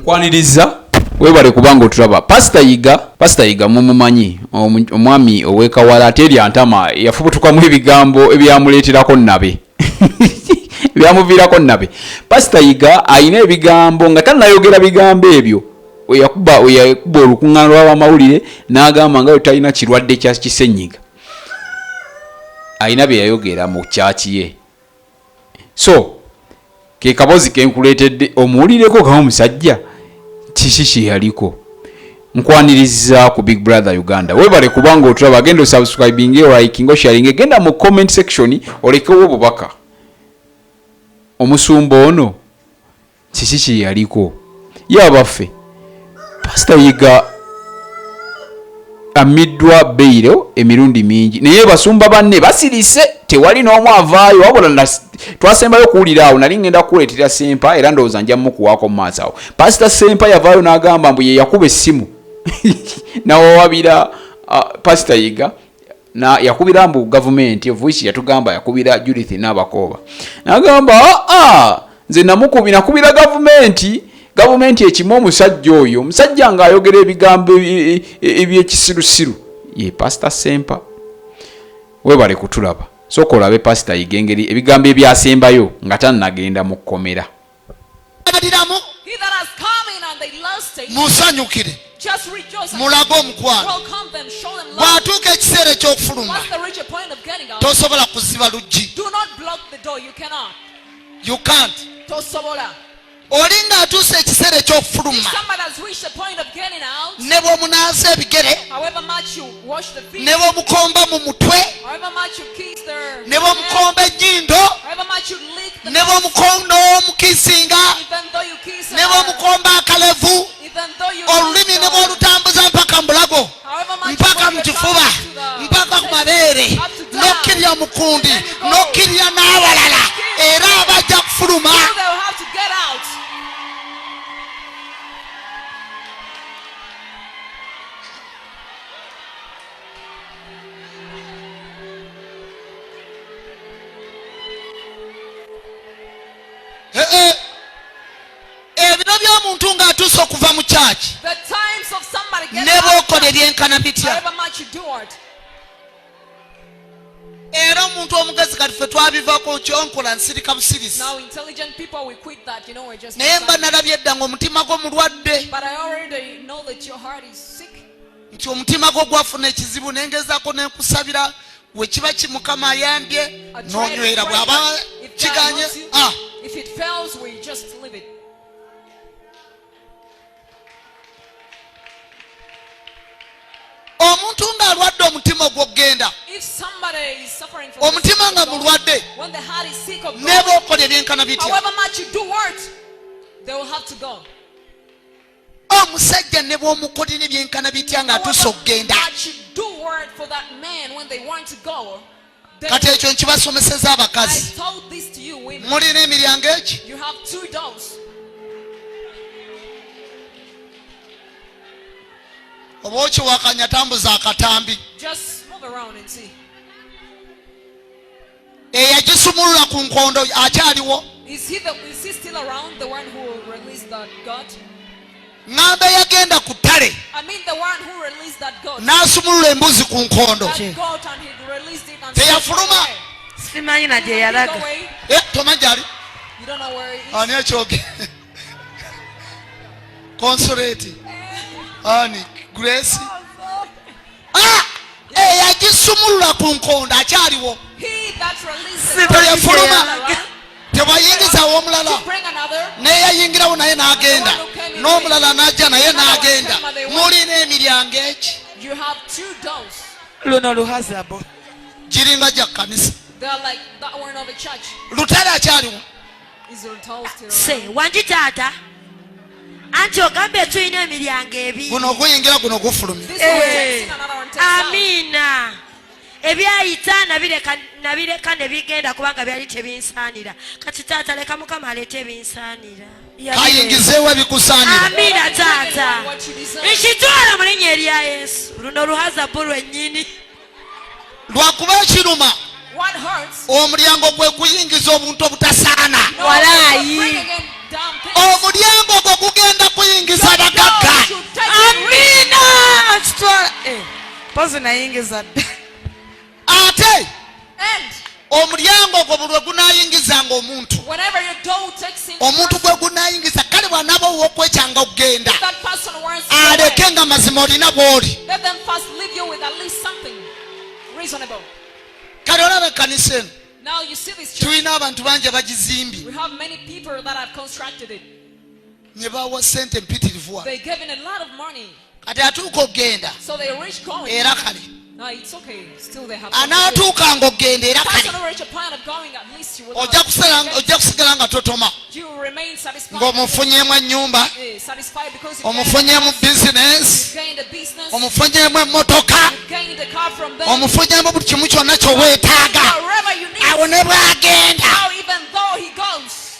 Nkwaniriza, webale kubanga otulaba. Pasita Yiga, Pasita Yiga mumumanyi, omwami ow'ekawala ate erya ntama, yafubutukamu ebigambo ebyamuleeterako nabe, ebyamuviirako nabe. Pasita Yiga alina ebigambo nga tannayogera bigambo ebyo, weyakuba olukuŋŋaana lw'abamawulire n'agamba nga bwe talina kirwadde kya kisenyiga, alina bye yayogera mu kyaki ye. So ke kabozi kenkuleetedde omuwulireko kama omusajja kiki kyeyaliko. Nkwaniriza ku Big Brother Uganda, webale kubanga otulaba. Genda osubscribinge, olikinge, osharinge, genda mu comment section olekewo obubaka. Omusumba ono kiki kyeyaliko? Ye abaffe, Pasita Yiga ammiddwa beyiro emirundi mingi, naye basumba banne basirise, tewali n'omu avaayo. Wabula twasembayo okuwulira awo, nali ngenda kukuleetera Sempa, era ndowooza nja mukuwaako mu maaso awo. Pasita Sempa yavaayo n'agamba mbu ye yakuba essimu nawawabira Pasita Yiga na yakubira mbu gavumenti voice yatugamba yakubira Judith Nabakooba, nagamba aa nze namukubi nakubira gavumenti, gavumenti ekimu omusajja oyo, omusajja ng'ayogera ebigambo ebyekisirusiru. Ye Pasita Sempa, webale kutulaba. Sooka olabe Pasita Yiga engeri ebigambo ebyasembayo nga tannagenda mu kkomera. Musanyukire, mulage omukwano. Bw'atuuka ekiseera eky'okufuluma, tosobola kuziba luggi. You can't. Oli ng'atuuse ekiseera eky'okufuluma, ne bw'omunaaza ebigere, ne bw'omukomba mu mutwe, ne bw'omukomba ennyindo, ne bw'omukomba omukisinga, ne bw'omukomba akalevu, olulimi ne bw'olutambuza mpaka mu bulago, mpaka mu kifuba, mpaka ku mabeere, n'okkirira mu kundi, n'okkirira n'awalala, era abajja kufuluma. Ebiro by'omuntu ng'atuuse okuva mu kyaki, ne bw'okola ebyenkana bitya. Era omuntu omugezi, kati ffe twabivako, kyonkola nsirika busirisi, naye mba nalabye edda ng'omutima gwo mulwadde, nti omutima gwo gwafuna ekizibu, nengezaako nenkusabira, wekiba ki Mukama ayambye n'onywera, bw'aba kiganye. Omuntu ng'alwadde omutima ogw'okugenda, omutima nga mulwadde, ne bw'okola ebyenkana bitya, omusajja ne bw'omukolera ebyenkana bitya ng'atuuse okugenda. Kati ekyo nkibasomeseza abakazi, mulina emiryango egi. Oba okiwakanya, tambuza akatambi. Eyagisumulula ku nkondo akyaliwo? Ŋŋamba eyagenda ku ttale n'asumulula embuzi ku nkondo teyafuluma? Simanyi na gye yalaga. Eh, tomanyi gyali? Ani ekyoge? Consolate, ani? Grace. Ah! Eyagisumulula ku nkondo akyaliwo? Teyafuluma, tewayingizawo omulala, neyayingirawo naye n'agenda, n'omulala n'ajja naye n'agenda. Mulina emiryango egi. Luno luhazabo. Giringa gya kkanisa. Lutale akyaliwo? Se wangi taata, anti ogambye tulina emiryango ebiri. Guno oguyingira, guno gufulumya. Eh, amiina. Ebyayita nabireka, nabireka ne bigenda, kubanga byali tebinsaanira. Kati taata, leka Mukama aleete ebinsaanira. Kayingizeewo ebikusaanira. Amiina taata, nkitwala mu linnya erya Yesu. Luno luhazabu lwennyini. Lwakuba ekiruma, omulyango gwe kuyingiza obuntu obutasaana. Walaayi. Omulyango gwo gugenda kuyingiza Mpozi nayingiza dda. Ate And omulyango ogwo buli lwe gunaayingizanga omuntu, whenever your door takes in, omuntu gwe gunaayingiza, kale bw'anaaba ow'okwekyanga okugenda, that person wants to go aleke away. nga mazima olina bw'oli. Let them first leave you with at least something reasonable. Kale olaba ekkanisa eno, Now you see this church. tulina abantu bangi abagizimbye We have many people that have constructed it. Ne bawa ssente empitirivu wano. They gave in a lot of money. Kati atuuka okugenda, So they reach going. era kale Now it's okay. Still they have something to do. anaatuukanga okugenda, era kale Person who reach a point of going, at least you will ojja not kusala- ojja kusigala nga totoma, You will remain satisfied. ng'omufunyeemu ennyumba, Satisfied because you gained, omufunyeemu bizinesi, you gained a business, omufunyeemu emmotoka, you gained a car from them. omufunyeemu buli kimu kyonna kyoweetaaga. Wherever you need. Awo ne bwagenda, Now even though he goes,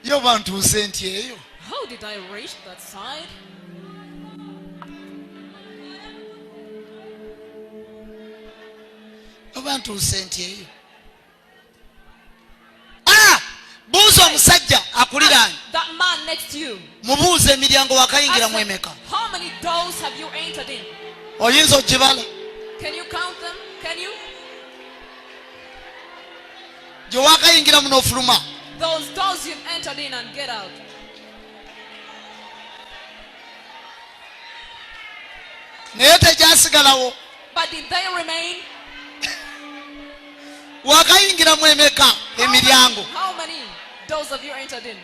yo bantuuse nti eyo. How did I reach that side? Oba ntuuse nti eyo. Ah! Buuza omusajja akuliraanye. That man next to you. Mubuuza emiryango Ask wakayingiramu him, emeka. How many doors have you entered in? Oyinza ogibala? Can you count them? Can you? Gye wakayingiramu n'ofuluma. Those doors you've entered in and get out. Naye tegyasigalawo. But did they remain? Wakayingiramu emeka emiryango? How many doors have you entered in?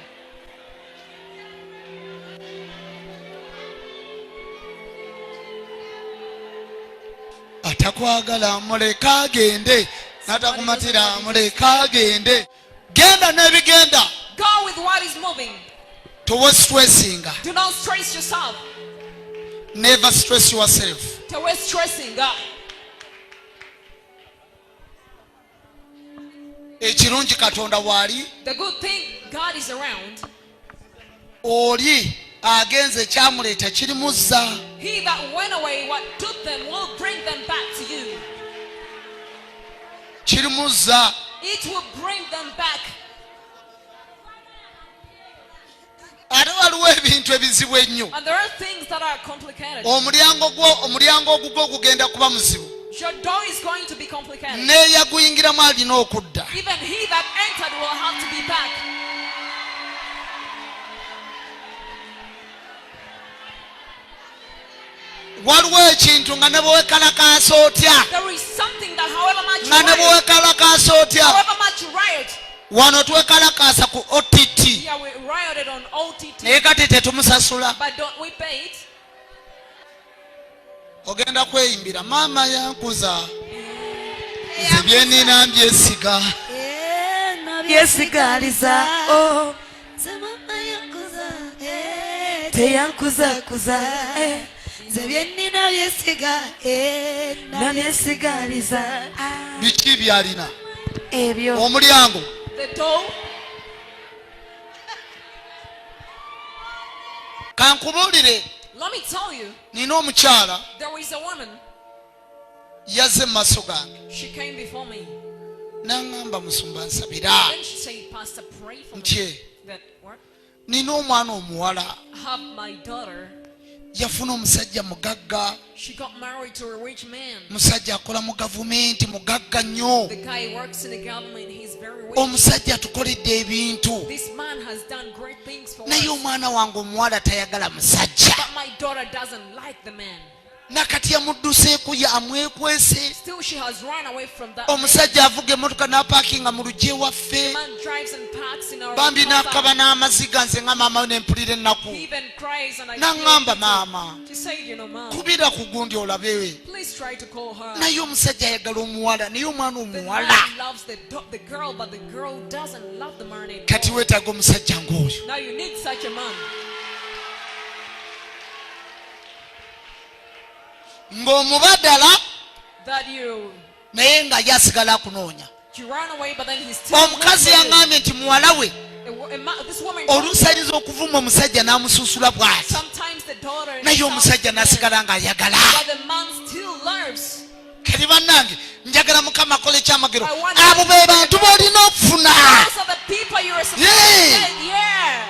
Atakwagala muleka agende, natakumatira muleka agende, genda n'ebigenda. Go with what is moving. Towa stressinga. Do not stress yourself. Never stress yourself. To waste stressing. God. Ekirungi Katonda waali. The good thing, God is around. Oli agenze ekyamuleeta kirimuzza. He that went away, what took them, will bring them back to you. Kirimuzza. It will bring them back. Ate waliwo ebintu ebizibu ennyo. And there are things that are complicated. Omulyango gwo, omulyango ogugwo gugenda kuba muzibu. Your door is going to be complicated. N'eyaguyingiramu alina okudda. Even he that entered will have to be back. Waliwo ekintu nga ne bwewekalakaasa otya, There is something that however much nga you ne riot, bwewekalakaasa otya, however much you riot, wano twekalakaasa ku OTT, yeah, we rioted on OTT, naye kati tetumusasula. But don't we pay it? Ogenda kweyimbira maama yankuza, nze byenina mbyesiga. Byesigaliza, oh. Teyankuzakuza, eh. Nze byennina byesiga, eh, Nabyesigaliza, ah. Biki byalina? Ebyo. Omulyango. The door, Kankubuulire, let me tell you, nina omukyala there is a woman, yazze mu maaso gange, she came before me. n'aŋŋamba, musumba nsabira. Then she said, Pastor, pray for me. Nti That what? nina omwana omuwala, I have my daughter. Yafuna omusajja mugagga. She got married to a rich man. Musajja akola mu gavumenti, mugagga nnyo. The guy works in the government, he's very rich. Omusajja atukoledde ebintu, This man has done great things for naye us. omwana wange omuwala tayagala musajja. But my daughter doesn't like the man. Nakati yamudduseeko, ye amwekwese. Still, she has run away from that man. Omusajja avuga emmotoka n'apaakinga mu luggi ewaffe. The man drives and parks in our Bambi n'akaba compound. n'amaziga, nze nga maama we nempulira ennaku. He even cries and I feel N'aŋŋamba, pity. maama, She said, you know, Mom, kubira ku gundi olabe. please try to call her. Naye omusajja ayagala omuwala, naye omwana The omuwala. man loves the girl, but the girl doesn't love the man anymore. Kati weetaaga omusajja ng'oyo. Now you need such a man. Ng'omubadala, That you naye nga ye asigala akunoonya. You run away, but then he's still Omukazi looking for you. yaŋŋambye nti muwala we This woman told oluusi me, ayinza okuvuma omusajja n'amusuusula bw'ati, sometimes the daughter naye insults omusajja the man, n'asigala ng'ayagala. but the man still loves. Kati bannange, njagala Mukama akola ekyamagero. I want- Abo be bantu b'olina okufuna. Those are the people you are supposed Yeah. to get. Yeah.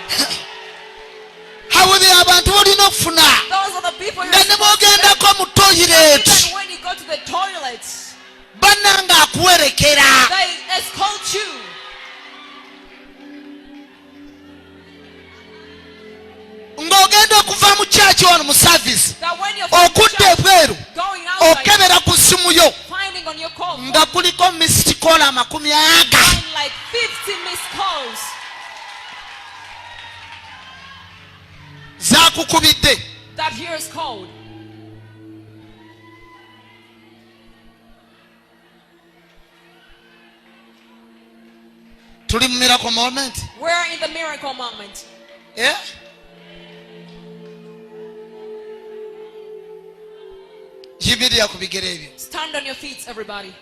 Abo be abantu bolina okufuna Those are the people nga you're ne supposed to bw'ogendako mu toyireeti Even when you go to the toilet, bannanga akuwerekera. They escort you. Ng'ogenda okuva mu kyaki wano mu saavisi That when you're from okudda church, ebweru going outside, okebera ku ssimu yo finding on your call, nga kuliko misitikola amakumi aga. Find like 50 missed calls Zakukubidde. That here is called. Tuli mu miracle moment. We're in the miracle moment. Eh? Yimirira ku bigere ebyo. Stand on your feet, everybody.